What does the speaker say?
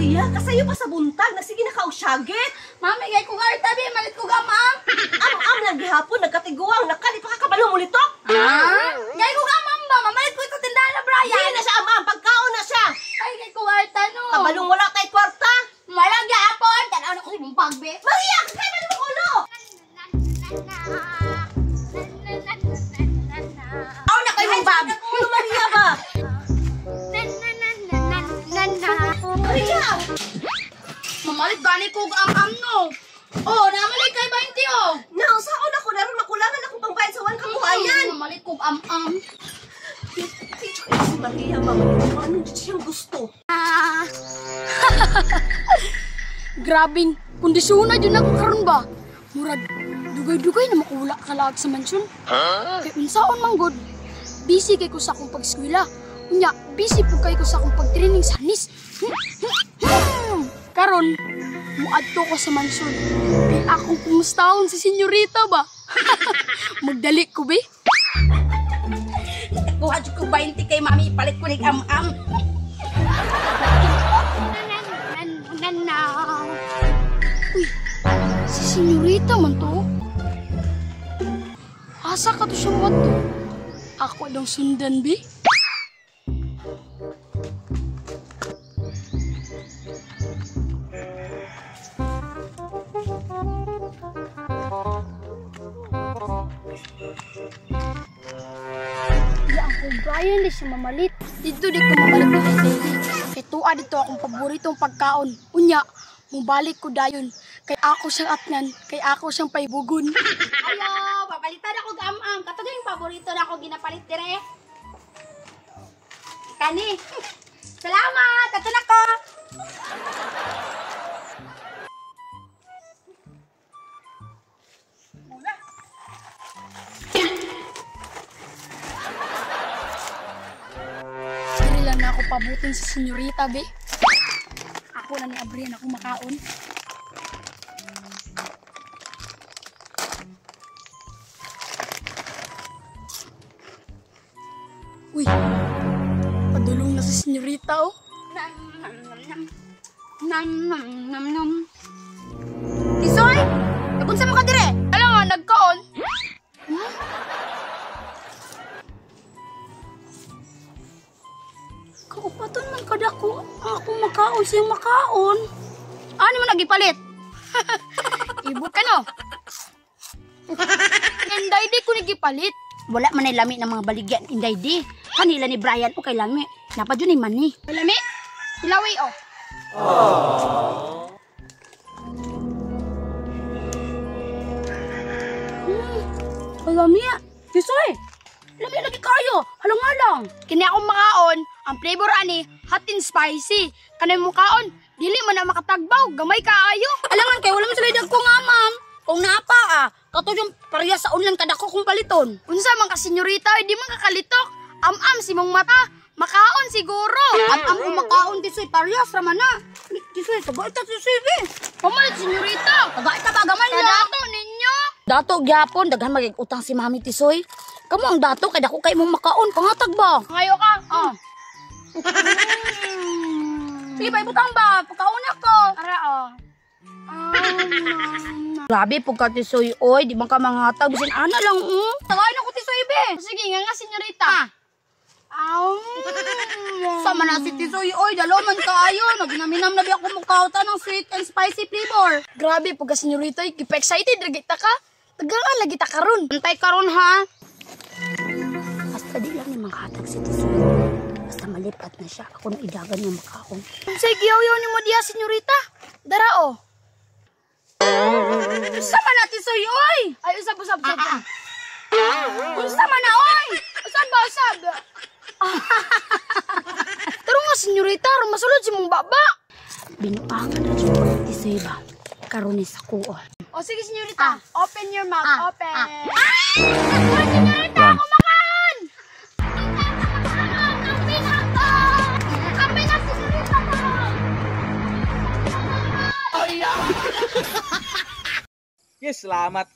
Maria, kasayo pa sa buntag, nasige na ka og syagit. Mami, kay ko garta bi, malit ko gamam. Am-am lang gihapon, nagkatiguang, nakali pa ka kabalo mulitok. Ah? Kay ko gamam ba? Mamalit ko sa tindahan na Brian. Hindi na siya am-am, pagkaon na siya. Ay, kay ko garta no. Kabalong wala tay kwarta. Walang gihapon, tanaw na ko sa imong pagbe. Maria, kay man mo ulo. Aw na kay mong bag. Ulo Maria ba? Maria! Mamalit gani ko am-am no. Oh, namalit kay 20 oh. Nausaon ako naron makulangan akong pangbayad sa 1 kabuhayan. Mamalit ko am-am. Si Maria, mama, anong siyang gusto? Grabing kondisyon na dyan ako karon ba? Murag, dugay-dugay na makawala kalaag sa mansyon. Kay unsaon man god, busy kay ko sa akong pag-eskwela. Unya, busy po kay ko sa akong pag-training sa nis. Karon, muadto ko sa mansyon. Kay akong kumustahon si senyorita ba? Magdali ko be. Kuha ko 20 kay mami, ipalit ko nig am-am. Uy, si senyorita man to. Asa ka to siyang wadto? Ako daw sundan, be. Di ako Brian, di siya mamalit. Dito di ko mamalit ni Lady. Kay tuwa dito akong paboritong pagkaon. Unya, mubalik ko dayon. Kay ako siyang atnan, kay ako siyang paibugon. Ayo, papalitan ako am-am. Katong yung paborito na ako ginapalit dire. Kani. Salamat, ato na ko. Diri lang na ako pabutin sa senyorita, be. Ako na ni Abrian ako makaon. Uy, padulong na si senyorita, oh. Nam nam nam nam. Tisoy, nagunsa mo ka dire? Alam nga, nagkaon. Huh? Kaupaton man kadako. Ako makaon siyang makaon. Ano mo nagipalit? Ibot ka no? Inday di ko nagipalit. Wala man ay lami ng mga baligyan, inday di. Kanila ni Brian, okay lami. Napa dyan ay mani. Lami? Ilawi, oh. Lami. Tisoy, lami lagi kayo. Halang-halang. Kini akong makaon, ang flavor ani, hot and spicy. Kanay mong kaon, dili man na makatagbaw, gamay kaayo. Alangan kay wala man sila dagko nga, ma'am. Kung naapa ah, kato yung pareha sa unlan kadako kong paliton. Unsa man ka senyorita, di man kakalitok. Am-am si mong mata, makaon siguro. Am-am kung makaon, Tisoy, parehas raman na. Tisoy, taga ita, Tisoy, be. Pamalit senyorita. Taga ita ba, gamay lang. Kadato ninyo. Dato gyapon, daghan magig utang si Mami Tisoy. Kamo ang dato kay dako kay mong makaon, pangatag ba? Ngayo ka. Ah. Sige, pa ibutang ba? Pagkaon ako. Ara oh. Grabe pagka Tisoy, oy, di man ka manghatag bisin ana lang, oh. Tagay na ko Tisoy, be. Sige nga nga senyorita. Ah. Sama na si Tisoy, oy, dalo man kaayo. Naginaminam na bi ako mukauta ng sweet and spicy flavor. Grabe pagka senyorita, kipa-excited ra kita ka. Tagaan lagi ta karon. Antay karon ha. Basta di lang ni manghatag si Tisoy. Basta malipat na siya. Ako na idagan niya makaon. Unsay giyaw-yaw nimo diha senyorita? Dara oh. Sama na Tisoy, oy! Ay usab usab usab. Unsa man na, oy! Usab ba usab? Taro nga senyorita, aron masulod si mong baba. Binuangan na siya ko Tisoy ba? Karon ni sa kuon. O sige senyorita, open your mouth, open. Ah. Uy, senyorita, ako makaon! Kape na ako! Kape na senyorita ko! Yes, salamat.